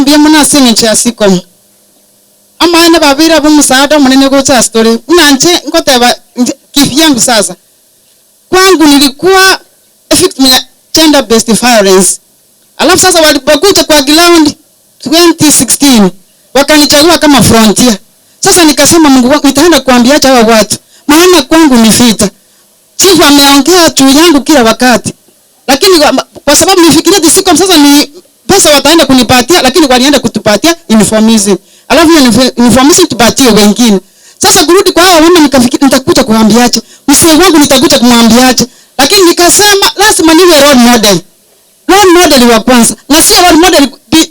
mbuya mono ase eng'encho ya Sikomu. Amaene babeire ab'omosaada omonene gocha ase tore, buna inche ngoteba inche kivyangu sasa. Kwangu nilikuwa evictim ya gender based violence. Alafu sasa walipokuja kwa ground 2016 wakanichagua kama frontier. Sasa nikasema Mungu wangu nitaenda kuambiaje hawa watu? Maana kwangu ni vita. Chifu ameongea juu yangu kila wakati. Lakini kwa, kwa sababu nifikiria ati siku sasa ni pesa wataenda kunipatia, lakini walienda kutupatia uniformism. Alafu hiyo uniformism tupatie wengine. Sasa kurudi kwa hawa wema nikafikiri nitakuja kuambiaje? Mzee wangu nitakuja kumwambiaje? Lakini nikasema lazima niwe role model. Role model wa kwanza. Na sio role model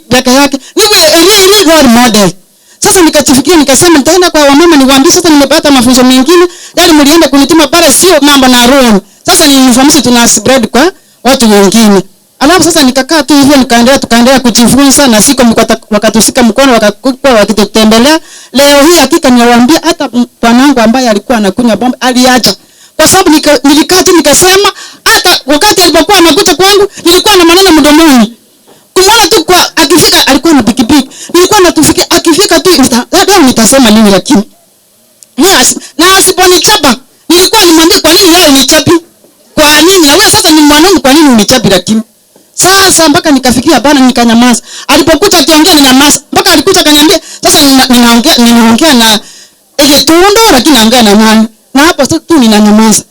peke yake. Niwe really role model. Sasa nikajifikiria nikasema nitaenda kwa wamama niwaambie sasa nimepata mafunzo mengine, yale mlienda kunituma pale sio mambo na roho. Sasa ni information tuna spread kwa watu wengine. Alafu sasa nikakaa tu hivyo nikaendelea tukaendelea kujifunza na siku wakatushika mkono wakakuwa wakitutembelea. Leo hii hakika niwaambia hata bwanangu ambaye alikuwa anakunywa pombe aliacha. Kwa sababu nilikaa tu nikasema hata wakati alipokuwa anakuja kwangu nilikuwa na maneno mdomoni. Kumwona tu kwa akifika alikuwa na pikipiki. Nilikuwa natufikia akifika tu leo nitasema nini lakini. Na asiponichapa nilikuwa nimwambie kwa nini leo unichapi? Kwa nini? Na wewe sasa ni mwanaume kwa nini unichapi lakini? Sasa mpaka nikafikia hapana nikanyamaza. Alipokuja akiongea ninyamaza. Mpaka alikuja akaniambia sasa ninaongea ninaongea na Egetundo lakini naongea na nani? Na hapo sasa tu ninanyamaza.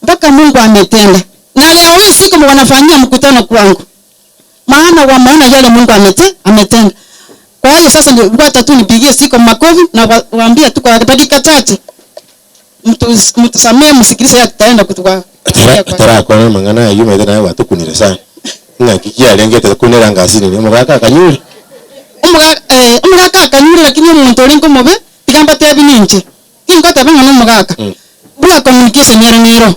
Mpaka Mungu ametenda. Na leo hii siku wanafanyia mkutano kwangu. Maana wameona yale Mungu ametenda. Kwa hiyo sasa ndio wacha tu nipigie siku makofi na waambie tu kwa dakika chache. Mtusamee msikilize ya tutaenda kutuka. Tara kwa mang'ana ayio maete naye gwatukunire sana. Ng'aki kiarengete kunera ngasini ni omogaka akanyure. Omogaka omogaka akanyure lakini omonto orenge omobe tiga mbatebi ninche. Tingoteba ng'a nomogaka. Buna communication ere nero.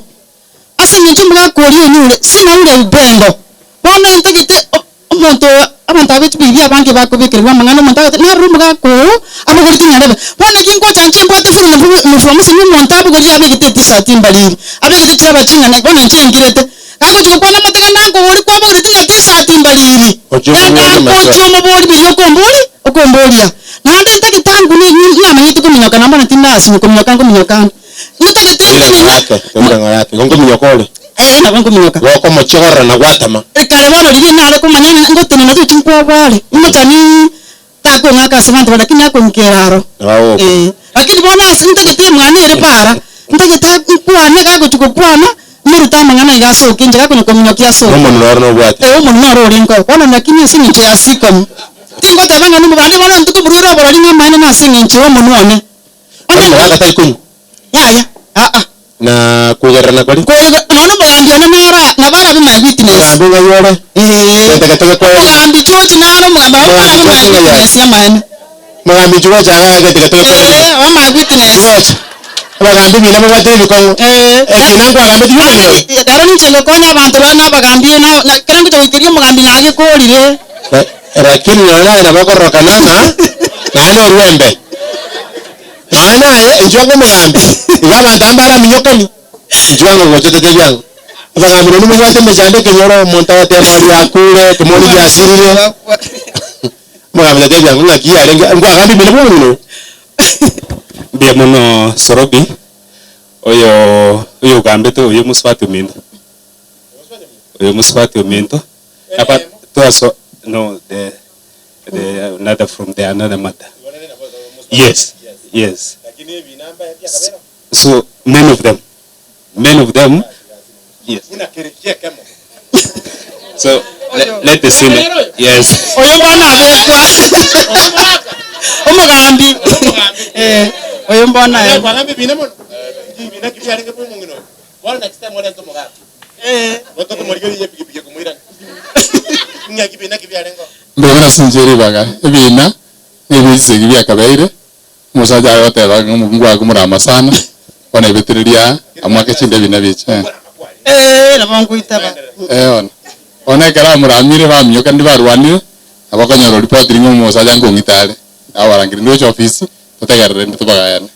Ase eng'encho omogaka oria onyure sina ure upendo. Bono ntagete omonto abanto abe chibibi abange bakobekererwa amang'ana omonto agote narora omogaka oo abogoreti nyarebe. Bono eki ngocha inche mbwate full uniform ase omonto abogorie abegete etisati mbariri, abegete chiraba ching'ana bono inche nkirete. Gagochi gokwana amatiga nankogori kwabogoreti ng'a tisati mbariri. Ochie omoborie amaswali. Ochie omoborie biria okombori okomboria. Naende ntagete angune namanyete kominyoka naende bono tindasinywa kominyoka nkominyoka ande. Ntagete Toira ntenene ng'orake, toira ng'orake. Igo nkominyoka ore? Eh, nabo nkominyoka. Gokomochia na gwatama. Ekare bono riria nare komanya ng'a ngotenena tochi nkwabware, imochani takong'aka ase abanto baria lakini akong'ikera aro. Nabo agokwa. Eh, lakini bono ase ntagete emwana ere para, ntagete nkwane gagochia gokwana, morute amang'ana iga asoke inche gakonya kominyokia asoke. Nomonwa oro nobwate. Eh, omonwa noro orenge oo. Bono lakini ase eng'encho ya sikomu, tingoteba ng'a nomobande bono ntikomoruera oborori ng'a amaene nase eng'encho ya omonwa one. Onye Omogaka tari konywa. Yaya, aa. Na koigererana koria. Koiga, nonya omogambi one naro aa, nabo arabe my witness. Omogambi ng'ai ore? Ee. Gento gete gekoeria. Omogambi George naro omogambi, nabo Omogambi arabe my George ng'ai are? witness y'amaene. Omogambi George iga gento gete gekoeria. Ee, obe my witness. George, abagambi buna babwate ebikong'u. Ee. Ekina nkwagambeti buna Naende oyo. ero ninche ngokonya abanto bare na abagambi na na ekero ngocha goikeria omogambi nagekorire. Lakini nonya naye nabo okororokana ng'a naende orwembe. Nonya naye inchuo ang'e omogambi, igo abanto aba mbaraminyokani, inchuo ang'e gocha totebi ang'o. Abagambi naende mobwate emechando ekenyoro, omonto agoteba oria akure, ekemoni giasirire. Omogambi tatebi ang'o ng'aki yarenge, nkwagambia mino buna omong'ina oyo. Mbuya mono Sorobi, oyo oyogambete oyo mosubati ominto, oyo mosubati ominto, aba twaso no the the another from the another matter. Yes, yes. So many of them, many of them, yes. So let, let the sin, yes. Oyo mbono abekwa omogambi eh oyo mbono aye eh Mbuya ase inche ribaga, ebina na ebisegi biakabeire, omosacha aye goteba ng'a omokungu aye komorama sana, bono ebetereria amoake chinde ebina biche. Eh, nabo nkoitaba. Eh bono. Bono ekero amoramire baminyokanire barwanire, nabo okonyora oripotiri ng'a omosacha nkong'ita are, nabarangeria ndoche ofisi, totegerere rende tobagayane.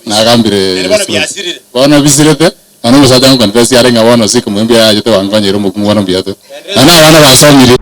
Nagambire bono bisirete, nonya omosacha ngoconfess are ng'a bono ase ekemoyo mbuya yachete gwankonyeire omokungu bono mbuya tore. Nonya abana basomire.